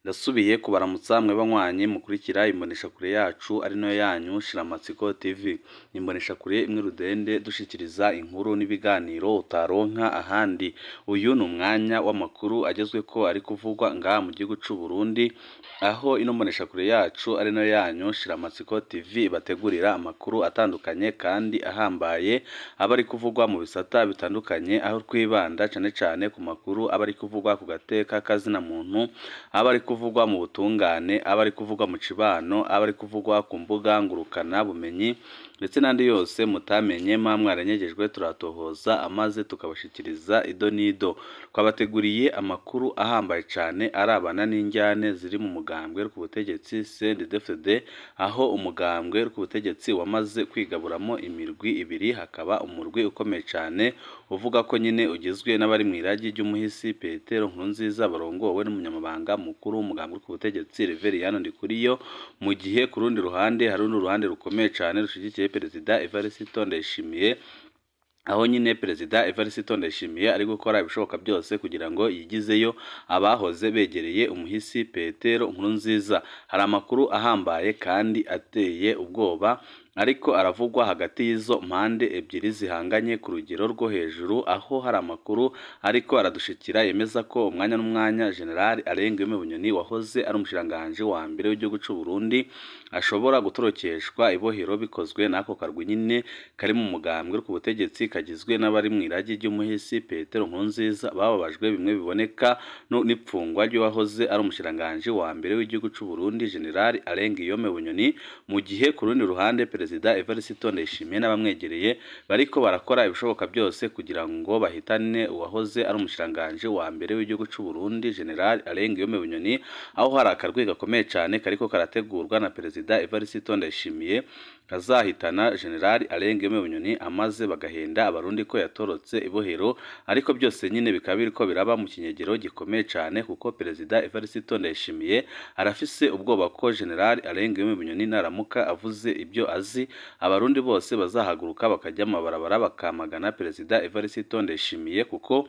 Ndasubiye kubaramutsa mwe banywanyi mukurikira imboneshakure yacu ari nayo yanyu Shiramatsiko TV. Imboneshakure imwe rudende dushikiriza inkuru n'ibiganiro utaronka ahandi. Uyu ni umwanya w'amakuru agezweko ari kuvugwa ngaha mu gihugu c'u Burundi, aho ino mboneshakure yacu ari nayo yanyu Shiramatsiko TV ibategurira amakuru atandukanye kandi ahambaye aba ari kuvugwa mu bisata bitandukanye, aho twibanda cane cane ku makuru aba ari kuvugwa ku gateka kazina muntu, aba ari kuvugwa mu butungane, aba ari kuvugwa mu cibano, aba ari kuvugwa ku mbuga ngurukana bumenyi ndetse n'andi yose mutamenye muba mwaranyegejwe turatohoza amaze tukabashikiriza ido n'ido. Twabateguriye amakuru ahambaye cane arabana n'injyane ziri mu mugambwe ku butegetsi CNDD-FDD, aho umugambwe ku butegetsi wamaze kwigaburamo imirwi ibiri, hakaba umurwi ukomeye cane uvuga ko nyine ugizwe n'abari mw'iragi ry'umuhisi Petero Nkurunziza barongowe n'umunyamabanga mukuru w'umugambwe ku butegetsi Reveriyani Ndikuriyo, mu gihe ku rundi ruhande hari urundi ruhande rukomeye cane rushigikiye Perezida Evariste Ndayishimiye, aho nyine Perezida Evariste Ndayishimiye ari gukora ibishoboka byose kugira ngo yigizeyo abahoze begereye umuhisi Petero Nkurunziza. Hari amakuru ahambaye kandi ateye ubwoba ariko aravugwa hagati y'izo mpande ebyiri zihanganye ku rugero rwo hejuru, aho hari amakuru ariko aradushikira yemeza ko umwanya n'umwanya General Alain Guillaume Bunyoni wahoze ari umushikiranganji wa mbere w'igihugu c'u Burundi ashobora gutorokeshwa ibohero bikozwe n'ako karwi nyine kari mu mugambwe ku butegetsi kagizwe n'abari mw'iragi ry'umuhisi Petero Nkurunziza bababajwe bimwe biboneka n'ipfungwa ry'uwahoze ari umushikiranganji wa mbere w'igihugu c'u Burundi General Alain Guillaume Bunyoni, mu gihe ku rundi ruhande Perezida Evariste Ndayishimiye n'abamwegereye bariko barakora ibishoboka byose kugira ngo bahitane uwahoze ari umushikiranganji wa mbere w'igihugu c'u Burundi General Alain Guillaume Bunyoni, aho hari akarwi gakomeye cane kariko karategurwa na Perezida Evariste Ndayishimiye kazahitana General Alain Guillaume Bunyoni, amaze bagahenda abarundi ko yatorotse ibohero, ariko byose nyine bikaba biriko biraba mu kinyegero gikomeye cane, kuko Perezida Evariste Ndayishimiye arafise ubwoba ko General Alain Guillaume Bunyoni naramuka avuze ibyo azi, abarundi bose bazahaguruka bakajya mu mabarabara bakamagana Perezida Evariste Ndayishimiye, kuko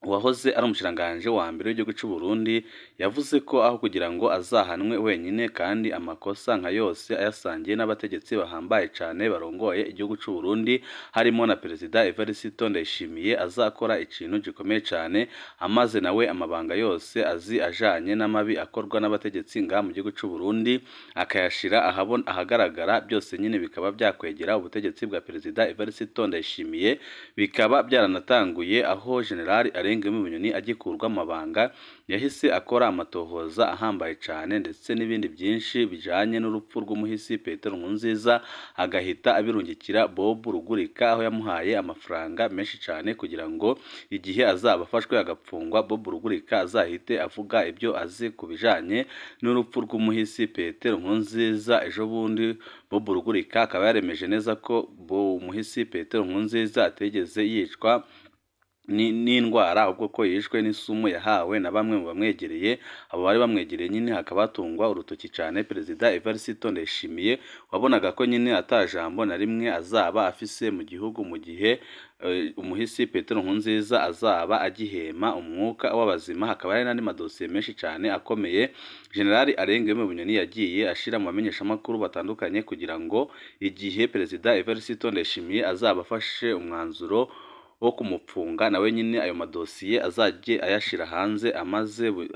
uwahoze ari umushikiranganji wa mbere w'igihugu c'u Burundi yavuze ko aho kugira ngo azahanwe wenyine kandi amakosa nka yose ayasangiye n'abategetsi bahambaye cane barongoye igihugu c'u Burundi harimo na Perezida Evariste Ndayishimiye, azakora ikintu gikomeye cane amaze nawe amabanga yose azi ajanye n'amabi akorwa n'abategetsi ngaha mu gihugu c'u Burundi akayashira ahabona ahagaragara, byose nyine bikaba byakwegera ubutegetsi bwa Perezida Evariste Ndayishimiye, bikaba byaranatanguye aho General Alain Guillaume Bunyoni agikurwa mu mabanga yahise akora amatohoza ahambaye cane ndetse n'ibindi byinshi bijanye n'urupfu rw'umuhisi Petero Nkurunziza, agahita abirungikira Bob Rugurika, aho yamuhaye amafaranga menshi cane kugira ngo igihe azaba afashwe agapfungwa Bob Rugurika azahite avuga ibyo azi ku bijanye n'urupfu rw'umuhisi Petero Nkurunziza. Ejo bundi Bob Rugurika akaba yaremeje neza ko umuhisi Petero Nkurunziza atigeze yicwa n'indwara, ahubwo ko yishwe n'isumu yahawe na bamwe mu bamwegereye. Abo bari bamwegereye nyine hakaba hatungwa urutoki cane Perezida Evariste Ndayishimiye, wabonaga ko nyine ata jambo na rimwe azaba afise mu gihugu mu gihe umuhisi Petero Nkurunziza azaba agihema umwuka w'abazima. Hakaba hari n'andi madosiye menshi cane akomeye General Alain Guillaume Bunyoni yagiye ashira mu bamenyeshamakuru batandukanye kugira ngo igihe Perezida Evariste Ndayishimiye azaba afashe umwanzuro wo kumupfunga, nawe nyine ayo madosiye azajye ayashira hanze,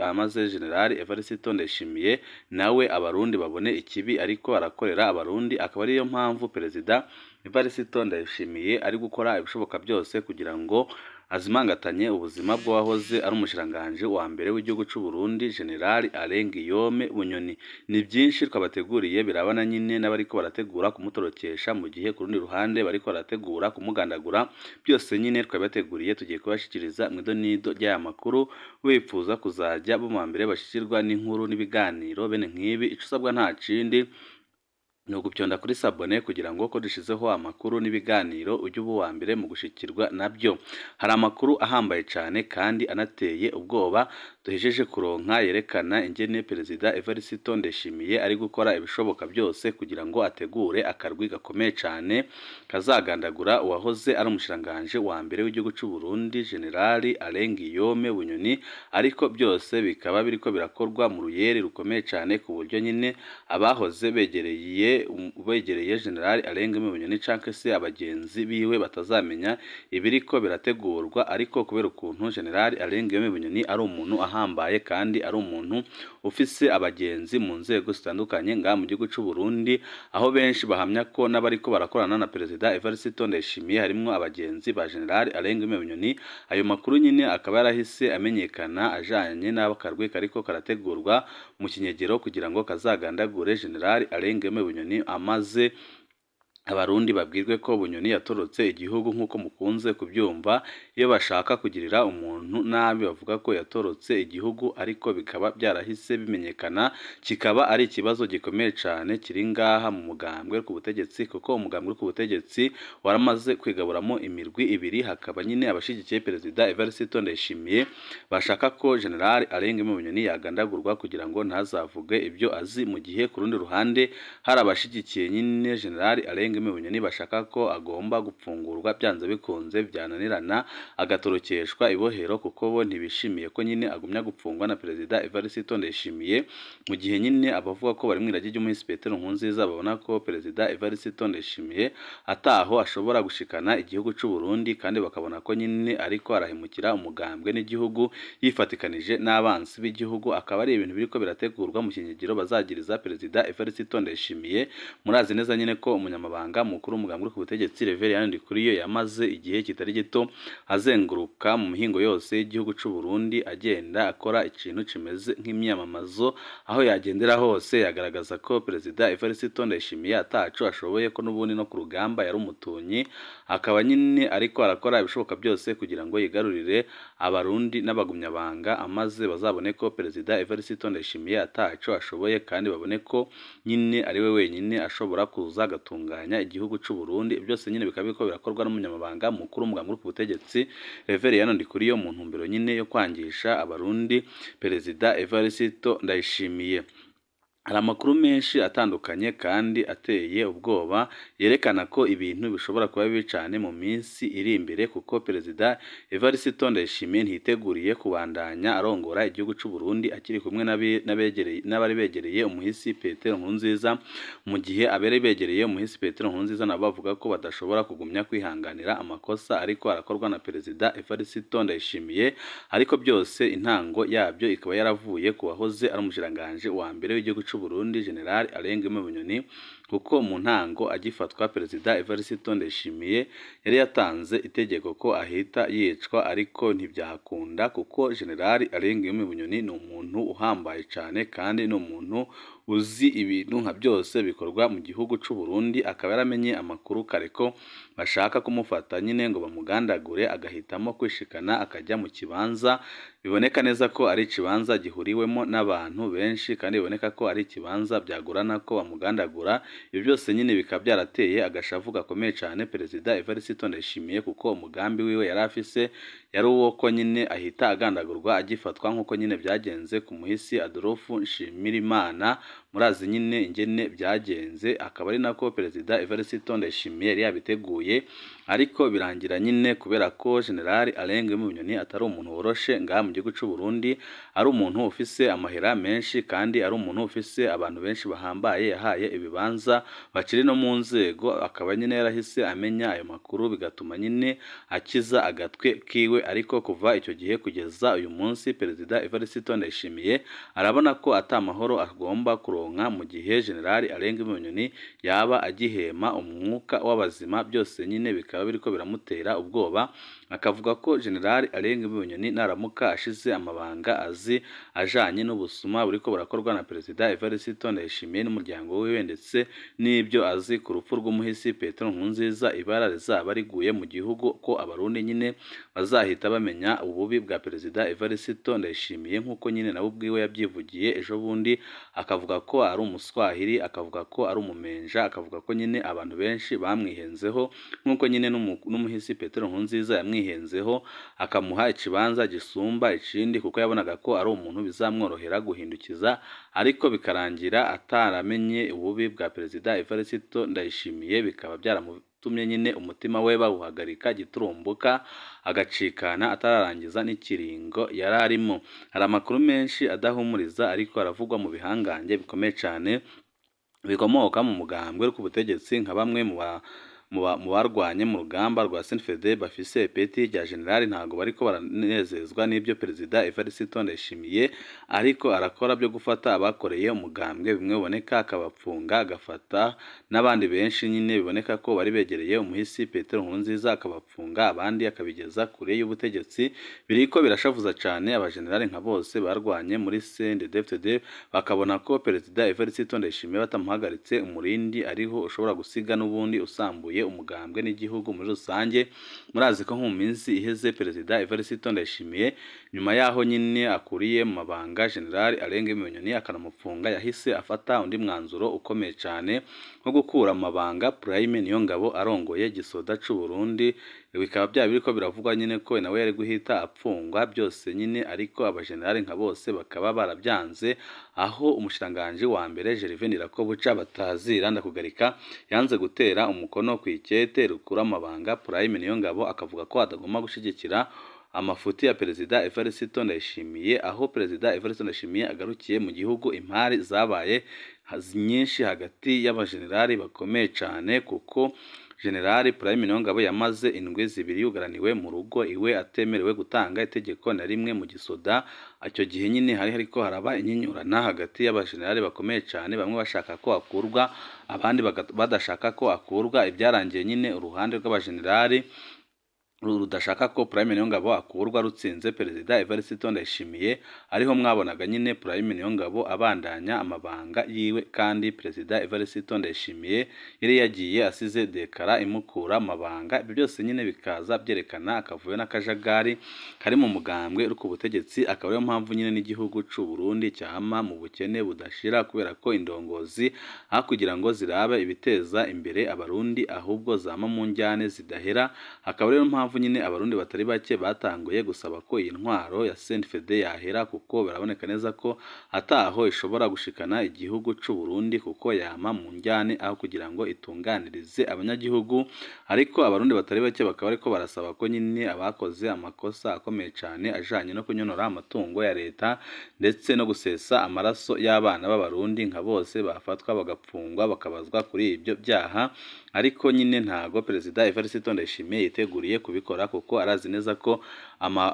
amaze General Evariste Ndayishimiye nawe abarundi babone ikibi ariko arakorera abarundi. Akaba ariyo mpamvu Perezida Evariste Ndayishimiye ari gukora ibishoboka byose kugira ngo azimangatanye ubuzima bw'uwahoze ari umushikiranganji wa mbere w'igihugu c'u Burundi General Alain Guillaume Bunyoni. Ni byinshi twabateguriye birabana nyine n'abariko barategura kumutorokesha, mu gihe ku rundi ruhande bariko barategura kumugandagura. Byose nyine twabateguriye, tugiye kubashikiriza mw'ido n'ido ry'aya makuru. Wifuza kuzajya bo mu mbere bashikirwa n'inkuru n'ibiganiro bene nk'ibi, ico usabwa nta kindi. Ni ugupyonda kuri s'abonner kugira ngo ko dushizeho amakuru n'ibiganiro ujye uba uwa mbere mu gushikirwa nabyo. Hari amakuru ahambaye cyane kandi anateye ubwoba duhejeje kuronka yerekana ingene Perezida Evariste Ndayishimiye ari gukora ibishoboka byose kugira ngo ategure akarwi gakomeye cyane kazagandagura uwahoze ari umushikiranganji wa mbere w'igihugu cy'u Burundi General Alain Guillaume Bunyoni, ariko byose bikaba biriko birakorwa mu ruyeri rukomeye cyane ku buryo nyine abahoze begereye General Alain Guillaume Bunyoni canke se abagenzi biwe batazamenya ibiriko birategurwa. Ariko kubera ukuntu General Alain Guillaume Bunyoni ari umuntu ahambaye kandi ari umuntu ufise abagenzi mu nzego zitandukanye ngaha mu gihugu cy'u Burundi, aho benshi bahamya ko n'abariko barakorana na Perezida Evariste Ndayishimiye harimwo abagenzi ba General Alain Guillaume Bunyoni. Ayo makuru nyine akaba yarahise amenyekana ajanye n'abakarwi kariko karategurwa mu kinyegero kugira ngo kazagandagure General Alain Guillaume Bunyoni, amaze Abarundi babwirwe ko Bunyoni yatorotse igihugu. Nk'uko mukunze kubyumva, iyo bashaka kugirira umuntu nabi bavuga ko yatorotse igihugu, ariko bikaba byarahise bimenyekana, kikaba ari ikibazo gikomeye cyane kiri ngaha mu mugambwe ku butegetsi, kuko umugambwe ku butegetsi waramaze kwigaburamo imirwi ibiri. Hakaba nyine abashigikiye Perezida Evariste Ndayishimiye bashaka ko General Alain Guillaume Bunyoni yagandagurwa kugira ngo ntazavuge ibyo azi, mu gihe ku rundi ruhande hari abashigikiye nyine General Alain Guillaume Bunyoni bashaka ko agomba gupfungurwa byanze bikunze, byananirana agatorokeshwa ibohero, kuko bo ntibishimiye ko nyine agumya gupfungwa na Perezida Evariste Ndayishimiye. Mu gihe nyine abavuga ko bari mu irage ry'umuhisi Petero Nkurunziza babona ko Perezida Evariste Ndayishimiye ataho ashobora gushikana igihugu cy'u Burundi, kandi bakabona ko nyine ariko arahemukira umugambwe n'igihugu yifatikanije n'abansi b'igihugu, akaba ari ibintu biriko birategurwa mu kinyegero bazagiriza Perezida Evariste Ndayishimiye. Murazi neza nyine ko umunyamabanga mukuru w'umugambwe ku butegetsi Reverien Ndikuriyo yamaze igihe kitari gito azenguruka mu mihingo yose y'igihugu cy'u Burundi, agenda akora ikintu kimeze nk'imyamamazo. Aho yagendera hose yagaragaza ko Perezida Evariste Ndayishimiye ataco ashoboye, ko n'ubundi no ku rugamba yari umutunyi, akaba nyine ariko arakora ibishoboka byose kugira ngo yigarurire Abarundi n'abagumyabanga, amaze bazabone ko Perezida Evariste Ndayishimiye ataco ashoboye, kandi babone ko nyine ari we wenyine ashobora kuza agatunganya igihugu cy'u Burundi. Byose nyine bikaba biriko birakorwa n'umunyamabanga mukuru w'umugambwe ku butegetsi Reverien Ndikuriyo mu ntumbero nyine yo kwangisha Abarundi Perezida Evariste Ndayishimiye. Hari amakuru menshi atandukanye kandi ateye ubwoba yerekana ko ibintu bishobora kuba bibi cyane mu minsi iri imbere, kuko Perezida Evariste Ndayishimiye ntiteguriye kubandanya arongora igihugu cy'u Burundi akiri kumwe n'abari begereye umuhisi Petero Nkurunziza, mu gihe abari begereye umuhisi Petero Nkurunziza nabo bavuga ko badashobora kugumya kwihanganira amakosa ariko arakorwa na Perezida Evariste Ndayishimiye. Ariko byose intango yabyo ikaba yaravuye ku wahoze ari umushikiranganji wa mbere w'igihugu cy'u Burundi General Alain Guillaume Bunyoni, kuko mu ntango agifatwa Perezida Evariste Ndayishimiye yari yatanze itegeko ko ahita yicwa, ariko ntibyakunda kuko General Alain Guillaume Bunyoni ni umuntu uhambaye cyane kandi ni umuntu uzi ibintu nka byose bikorwa mu gihugu cy'u Burundi, akaba yaramenye amakuru kare ko bashaka kumufata nyine ngo bamugandagure, agahitamo kwishikana akajya mu kibanza biboneka neza ko ari ikibanza gihuriwemo n'abantu benshi, kandi biboneka ko ari ikibanza byagorana ko bamugandagura. Ibyo byose nyine bikaba byarateye agashavu gakomeye cyane Perezida Evariste Ndayishimiye, kuko umugambi wiwe yari afise yari uwo ko nyine ahita agandagurwa agifatwa, nk'uko nyine byagenze ku muhisi Adolphe Nshimirimana. Murazi nyine ingene byagenze, akaba ari nako Perezida Evariste Ndayishimiye yari yabiteguye, ariko birangira nyine kubera ko General Alain Guillaume Bunyoni atari umuntu woroshe ngaha mu gihugu cy'u Burundi, ari umuntu ufise amahera menshi kandi ari umuntu ufise abantu benshi bahambaye yahaye ibibanza bakiri no mu nzego, akaba nyine yarahise amenya ayo makuru bigatuma nyine akiza agatwe kiwe. Ariko kuva icyo gihe kugeza uyu munsi Perezida Evariste Ndayishimiye arabona ko ata mahoro agomba kuronka mu gihe General Alain Guillaume Bunyoni yaba agihema umwuka w'abazima. Byose nyine bikaba biriko biramutera ubwoba, akavuga ko General Alain Guillaume Bunyoni naramuka ashize amabanga azi ajanye n'ubusuma buriko burakorwa na Perezida Evariste Ndayishimiye n'umuryango wiwe, ndetse n'ibyo azi ku rupfu rw'umuhisi Petero Nkurunziza, ibara rizaba riguye mu gihugu, ko Abarundi nyine bazahita bamenya ububi bwa Perezida Evariste Ndayishimiye, nk'uko nyine nawe ubwiwe yabyivugiye ejo bundi, akavuga ko ko ari umuswahili, akavuga ko ari umumenja, akavuga ko nyine abantu benshi bamwihenzeho nk'uko nyine n'umuhisi Petero Nkurunziza yamwihenzeho akamuha ikibanza gisumba ikindi kuko yabonaga ko ari umuntu bizamworohera guhindukiza, ariko bikarangira ataramenye ububi bwa Perezida Evariste Ndayishimiye, bikaba byaramutumye nyine umutima we bawuhagarika giturumbuka agacikana atararangiza n'ikiringo yari arimo. Hari amakuru menshi adahumuriza ariko aravugwa mu bihangange bikomeye cyane bikomoka mu mugambwe ku butegetsi, nka bamwe mu barwanye mu rugamba rwa CNDD bafise ipeti rya generali ntago bariko baranezezwa n'ibyo Perezida Evariste Ndayishimiye ariko arakora byo gufata abakoreye umugambwe bimwe biboneka akabapfunga, agafata n'abandi benshi nyine biboneka ko bari begereye umuhisi Petero Nkurunziza akabapfunga, abandi akabigeza kure y'ubutegetsi. Biriko birashavuza cyane abajenerali nka bose barwanye muri CNDD-FDD bakabona ko Perezida Evariste Ndayishimiye batamuhagaritse umurindi ariho ushobora gusiga n'ubundi usambuye umugambwe n'igihugu muri rusange. Murazi ko nko mu minsi iheze Perezida Evariste Ndayishimiye nyuma yaho nyine akuriye mu mabanga General Alain Bunyoni akanamufunga, yahise afata undi mwanzuro ukomeye cyane wo gukura mu mabanga Prime Niyongabo arongoye gisoda c'u Burundi. Bikaba byaba biriko biravugwa nyine ko nawe yari guhita apfungwa byose nyine, ariko abajenerali nka bose bakaba barabyanze, aho umushikiranganji wa mbere Gervais Ndirakobuca batazira ndakugarika yanze gutera umukono ku ikete rukura amabanga Prime Niyongabo, akavuga ko atagomba gushyigikira amafuti ya Perezida Evariste Ndayishimiye. Aho Perezida Evariste Ndayishimiye agarukiye mu gihugu, impari zabaye nyinshi hagati y'abajenerali bakomeye cyane, kuko Generali Prime Niyongabo yamaze indwi zibiri yugaraniwe mu rugo iwe atemerewe gutanga itegeko na rimwe mu gisoda. Icyo gihe nyine hari hariko haraba inyinyurana hagati y'abajenerali bakomeye cyane, bamwe bashaka ko akurwa, abandi badashaka ko akurwa. Ibyarangiye nyine uruhande rw'abajenerali rudashaka ko Prime Niyongabo akurwa rutsinze Perezida Evariste Ndayishimiye, ariho mwabonaga nyine Prime Niyongabo abandanya amabanga yiwe, kandi Perezida Evariste Ndayishimiye yari yagiye asize dekara imukura amabanga. Ibyo byose nyine bikaza byerekana akavuyo n'akajagari kari mu mugambwe uri ku butegetsi, akaba ariyo mpamvu nyine n'igihugu c'u Burundi cyama mu bukene budashira, kubera ko indongozi aho kugira ngo zirabe ibiteza imbere abarundi ahubwo zama mu njyane zidahera. Akaba ariyo mpamvu nyine abarundi batari bake batanguye gusaba ko iyi ntwaro ya CNDD-FDD yahera, kuko biraboneka neza ko ataho ishobora gushikana igihugu c'u Burundi, kuko yama mu njyane aho kugira ngo itunganirize abanyagihugu. Ariko abarundi batari bake bakaba ariko barasaba ko nyine abakoze amakosa akomeye cyane ajanye no kunyonora amatungo ya leta ndetse no gusesa amaraso y'abana b'abarundi nka bose bafatwa bagapfungwa bakabazwa kuri ibyo byaha. Ariko nyine ntago Perezida Evariste Ndayishimiye yiteguriye kubikora, kuko arazi neza ko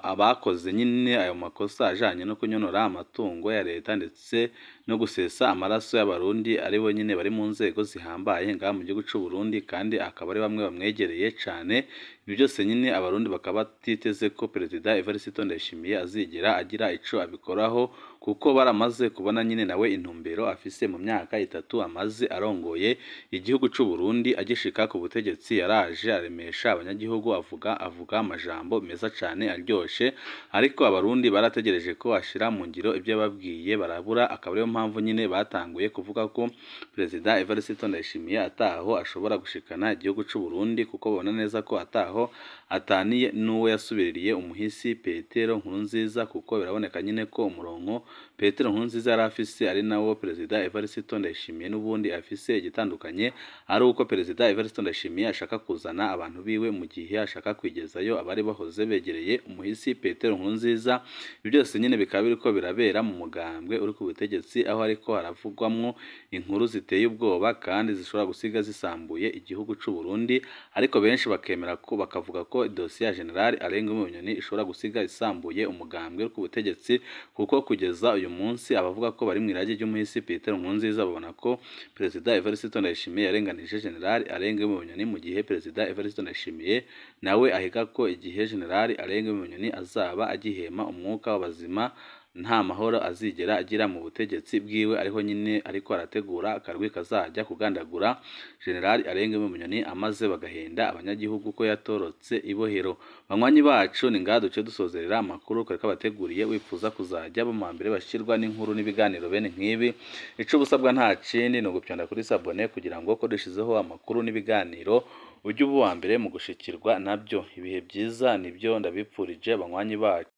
abakoze nyine ayo makosa ajanye no kunyonora amatungo ya leta ndetse no gusesa amaraso y'abarundi ari bo nyine bari mu nzego zihambaye ngaha mu gihugu c'u Burundi, kandi akaba ari bamwe bamwegereye cyane. Ibi byose nyine abarundi bakaba batiteze ko Perezida Evariste Ndayishimiye azigera agira ico abikoraho, kuko baramaze kubona nyine nawe intumbero afise mu myaka itatu amaze arongoye igihugu c'u Burundi. Agishika ku butegetsi yaraje aremesha abanyagihugu, avuga amajambo meza cyane aryoshe, ariko abarundi barategereje ko ashira mu ngiro ibyo yababwiye barabura. Akaba ariyo mpamvu nyine batanguye kuvuga ko Perezida Evariste Ndayishimiye ataho ashobora gushikana igihugu c'u Burundi, kuko babona neza ko ataho ataniye n'uwo yasubiririye umuhisi Petero Nkurunziza, kuko biraboneka nyine ko umurongo Petero Nkurunziza yari afise ari nawo Perezida Evariste Ndayishimiye n'ubundi afise, igitandukanye ari uko Perezida Evariste Ndayishimiye ashaka kuzana abantu biwe mu gihe ashaka kwigezayo abari bahoze begereye umuhisi Petero Nkurunziza. Ibyo byose nyine bikaba biriko birabera mu mugambwe uri ku butegetsi, aho ariko haravugwamwo inkuru ziteye ubwoba kandi zishobora gusiga zisambuye igihugu c'u Burundi. Ariko benshi bakemera ko bakavuga ko dosiye ya General Alain Bunyoni ishobora gusiga isambuye umugambwe uri ku butegetsi, kuko kugeza uyu munsi abavuga ko bari mu irage ry'umuhisi Petero Nkurunziza babona ko Perezida Evariste Ndayishimiye yarenganije General Alain Bunyoni, mu gihe Perezida Evariste Ndayishimiye nawe ahiga ko igihe General Alain Bunyoni azaba agihema umwuka w'abazima nta mahoro azigera agira mu butegetsi bwiwe, ariho nyine ariko arategura akarwi kazajya kugandagura General Alain Guillaume Bunyoni, amaze bagahenda abanyagihugu ko yatorotse ibohero. Banywanyi bacu, ni ngaha duce dusozerera amakuru kare kabateguriye. Wifuza kuzajya bo mu mbere bashirwa n'inkuru n'ibiganiro bene nk'ibi, ico ubusabwa nta kindi ni ugupyonda kuri s'abonner kugira ngo ko dushizeho amakuru n'ibiganiro ujye uba uwa mbere mu gushikirwa nabyo. Ibihe byiza nibyo ndabipfurije, banywanyi bacu.